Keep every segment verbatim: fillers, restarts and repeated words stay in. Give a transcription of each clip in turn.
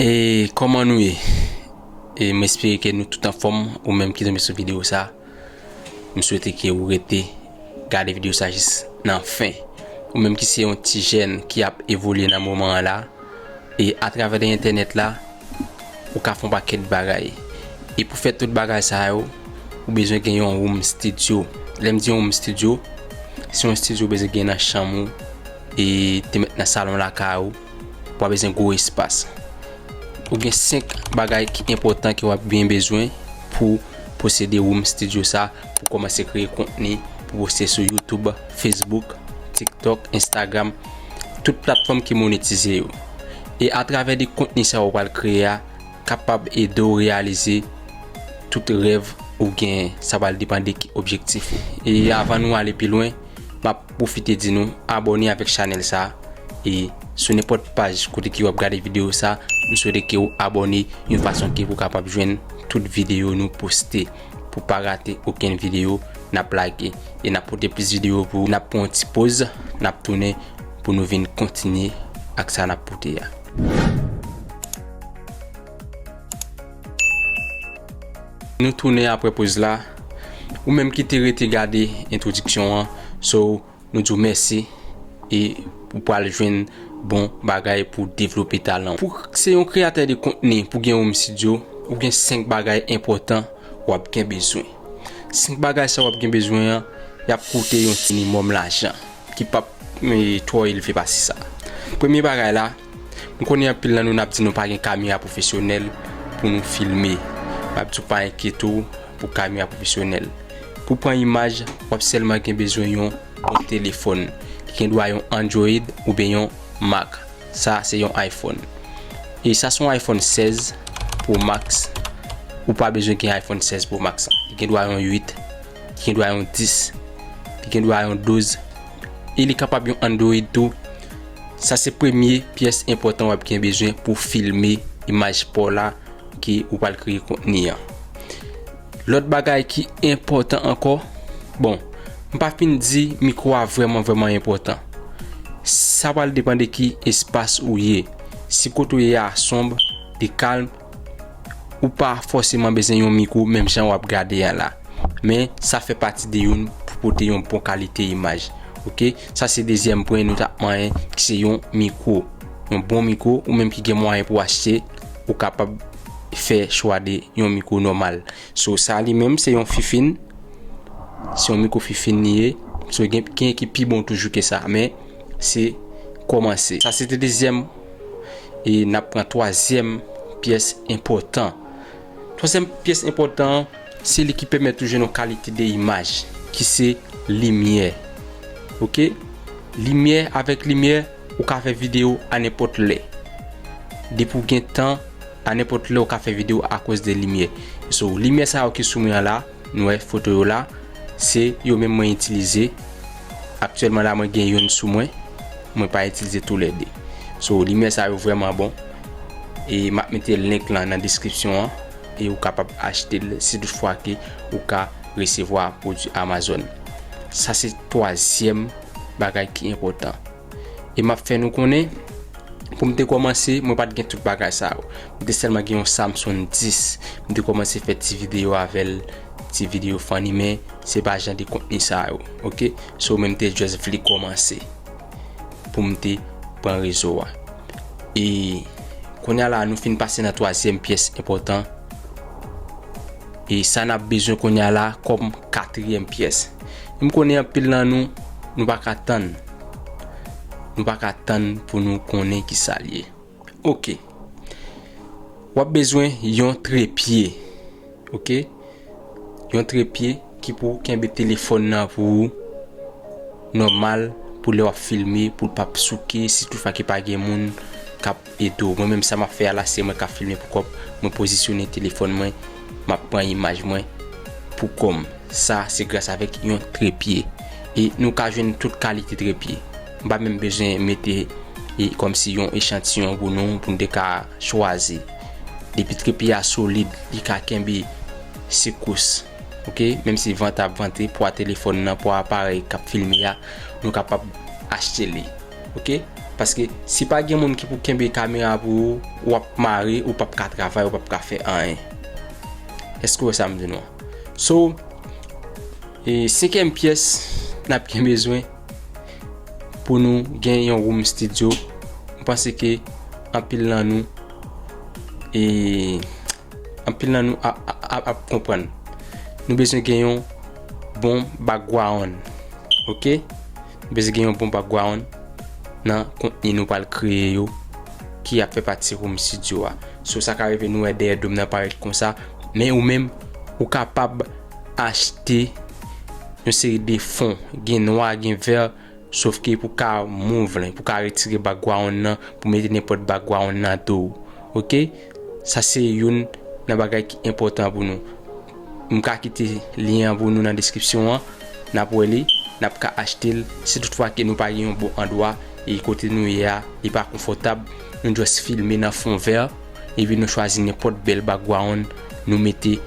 E kòman nou ye? E m espere ke nou tout anfòm, ou menm ki tonbe sou videyo sa. M swete ke ou rete gade videyo sa jis nan fen. Ou menm ki se yon ti jèn ki ap evolye nan moman an la, e atravè de entènèt la, ou ka fè yon pakèt bagay. E pou fè tout bagay sa yo, ou bezwen gen yon home studio. Lè m di yon home studio, se yon studio ou bezwen gen nan chanm ou, e te mèt nan salon lakay ou, w ap bezwen gwo espas. Ou gen senk bagay ki enpòtan ke w ap byen bezwen pou posede home studio sa, pou kòmanse kreye kontni, pou poste sou YouTube, Facebook, TikTok, Instagram, tout platfòm ki monetize yo. E atravè de kontni sa w pral kreye a, kapab ede w reyalize tout rèv ou gen, sa pral depann de ki objektif ou. E avan nou ale pi lwen, m ap pwofite di nou abòne avèk chanèl sa. E sou nenpòt paj kote ki w ap gade videyo sa, m swete ke w abòne yon fason ke pou kapab jwenn tout videyo nou poste, pou pa rate okenn videyo n ap lage. E n ap pote plis videyo pou ou. N ap pran yon ti poz, n ap tounen pou nou vin kontinye ak sa n ap pote a. Nou tounen apre poz la. Ou menm ki te rete gade entwodiksyon an, so, nou di w mèsi e ou pral jwenn bon bagay pou devlope talan w. Pou se yon kreyatè de kontni, pou gen home studio, ou gen senk bagay enpòtan w ap gen bezwen. Senk bagay sa w ap gen bezwen an, y ap koute yon ti minimòm lajan ki p ap, e, twò elve pase sa. Premye bagay la, m konnen anpil nan nou n ap di nou pa gen kamera pwofesyonèl pou nou filme. M ap di w pa enkyete w pou kamera pwofesyonèl. Pou pran imaj, w ap sèlman gen bezwen yon bon telefòn ki gen dwa yon Android oubyen yon Mac. Sa se yon iPhone. E sa se yon iPhone sèz Pro Max. Ou pa bezwen gen iPhone sèz Pro Max. Li gen dwa yon uit, li gen dwa yon dis, li gen dwa yon douz. E li kapab yon Android tou. Sa se premye pyès enpòtan w ap gen bezwen pou filme imaj pa w la ke ou pral kreye kontni an. Lòt bagay ki enpòtan ankò, bon, m pa fin di mikwo a vrèman, vrèman enpòtan. Sa pral depann de ki espas ou ye. Si kote w ye a sonb, li kalm, ou pa fòseman bezwen yon mikwo menm jan w ap gade a la. Men, sa fè pati de youn pou pote yon bon kalite imaj. Oke? Sa se dezyèm pwen nou t ap manyen, ki se yon mikwo. Yon bon mikwo, ou menm ki gen mwayen pou achte, ou kapab fè chwa de yon mikwo nòmal. So, sa li menm, se yon fifin. Se yon mikwo fifin li ye. So, gen, gen ki pi bon toujou ke sa, men se kòmanse. Sa se te dezyèm, e n ap pran twazyèm pyès enpòtan. Twazyèm pyès enpòtan an, se li ki pèmèt ou jwenn yon kalite de imaj, ki se limyè. Oke? Limyè, avèk limyè, ou ka fè videyo a nenpòt lè. Depi w gen tan, a nenpòt lè, ou ka fè videyo akoz de limyè. So, limyè sa yo ki sou mwen an la, nou wè foto yo la, se yo menm mwen itilize. Aktyèlman la, mwen gen youn sou mwen. Mwen pa itilize toulède. So, limyè sa yo vrèman bon. E m ap mete link lan nan deskripsyon an. E ou kapab achte l si toutfwa ke ou ka resevwa pwodui Amazon. Sa se twazyèm bagay ki enpòtan. E m ap fè nou konnen, pou m te kòmanse, mwen pa t gen tout bagay sa yo. M te sèlman gen yon Samsung dis. M te kòmanse fè ti videyo avè l, ti videyo funny, men se pa jan de kontni sa yo, oke? So, mwen m te just vle kòmanse pou m te pran rezo a. E kounye a la, nou fin pase nan twazyèm pyès enpòtan. E sa n ap bezwen kounye a la kòm katriyèm pyès. E m konnen anpil nan nou, nou pa ka tann. Nou pa ka tann pou nou konnen ki sa l ye. Oke. W ap bezwen yon trepye. Oke? Yon trepye ki pou kenbe telefòn nan pou ou nòmal, pou lè w ap filme, pou l p ap souke, si toutfwa ke pa gen moun k ap ede w. Mwen menm, sa m ap fè a la, se mwen k ap filme pou kò m. Mwen pozisyone telefòn mwen, m ap pran imaj mwen pou kò m. Sa, se gras avèk yon trepye. E nou ka jwenn tout kalite trepye. M pa menm bezwen mete, e, kòmsi yon echantiyon pou nou, pou n te ka chwazi. Depi trepye a solid, li ka kenbe sekous. Oke? Menm si van t ap vante, pwa telefòn nan, pwa aparèy k ap filme a, nou kapab achte li. Oke? Paske si pa gen moun ki pou kenbe kamera pou ou, w ap mare, ou p ap ka travay, ou p ap ka fè anyen. Èske w wè sa m di nou an? So, e senkyèm pyès n ap gen bezwen pou nou gen yon home studio. M panse ke anpil nan nou, e anpil nan nou ap, ap, ap konprann. Nou bezwen gen yon bon background. Ok? Nou bezwen gen yon bon background nan kontni nou pral kreye yo ki ap fè pati home studio a. So, sa ka rive nou wè dèyè do m nan parèt konsa, men ou menm, ou kapab achte yon seri de fon, gen nwa, gen vè, sof ke pou ka move lan, pou ka retire background nan, pou mete nenpòt background nan do w. Ok? Sa se youn nan bagay ki enpòtan pou nou. M ka kite lyen an pou nou nan deskripsyon an. N ap wè li, n ap ka achte l. Si toutfwa ke nou pa gen yon bon andwa, e kote nou ye a, li pa konfòtab, nou just filme nan fon vè, epi nou chwazi nenpòt bèl background, nou mete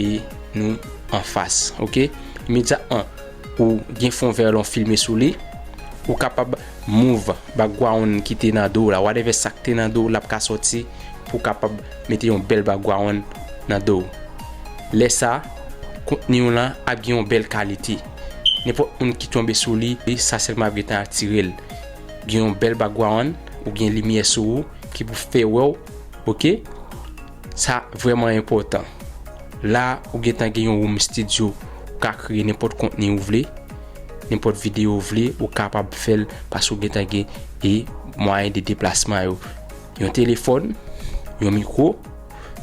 e nou anfas. Ok? Imedyatman ou gen fon vè lan w filme sou li, ou kapab move background ki te nan do w la, whatever sa k te nan do w, l ap ka sòti pou w kapab mete yon bèl background nan do w. Lè sa, kontni w lan ap gen yon bèl kalite. Nenpòt moun ki tonbe sou li, sa sèlman ap gentan atire l. Gen yon bèl background, ou gen limyè sou ou ki pou fè wè w, ok? Sa vrèman enpòtan. La, ou gentan gen yon home studio, ou ka kreye nenpòt kontni ou vle, nenpòt videyo ou vle, ou kapab fè l paske ou gentan gen e mwayen de deplasman yo. Yon telefòn, yon mikwo,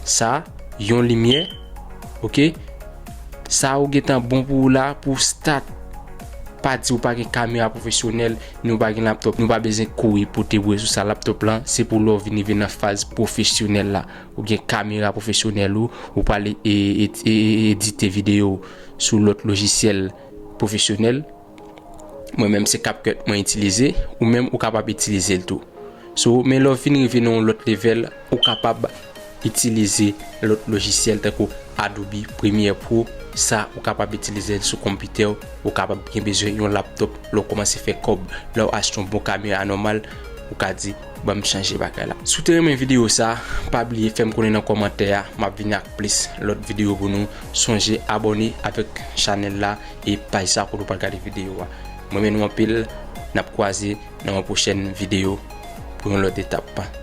sa, yon limyè, ok? Sa ou gentan bon pou ou la, pou start. Pa di ou pa gen kamera pwofesyonèl, ni ou pa gen laptòp, nou pa bezwen kouri pote bouye sou sa. Laptòp lan, se pou lè w vin rive nan faz pwofesyonèl la. Ou gen kamera pwofesyonèl ou, ou pral e, e, e, e, edite videyo sou lòt lojisyèl pwofesyonèl. Mwen menm se CapCut mwen itilize, ou menm ou kapab itilize l tou. So, men lè w vin rive nan yon lòt level, ou kapab itilize lòt lojisyèl tankou Adobe Premiere Pro, sa ou kapab itilize l sou konpitè w, ou kapab gen bezwen yon laptòp lè w kòmanse fè kòb, lè w achte yon bon kamera nòmal, ou ka di, "Ban m chanje bagay la." Si w te renmen videyo sa, pa bliye fè m konnen nan kòmantè a, m ap vini ak plis lòt videyo pou nou. Sonje abòne avèk chanèl la e paj sa kote w pral gade videyo a. Mwen renmen nou anpil, n ap kwaze nan yon pwochèn videyo pou yon lòt etap.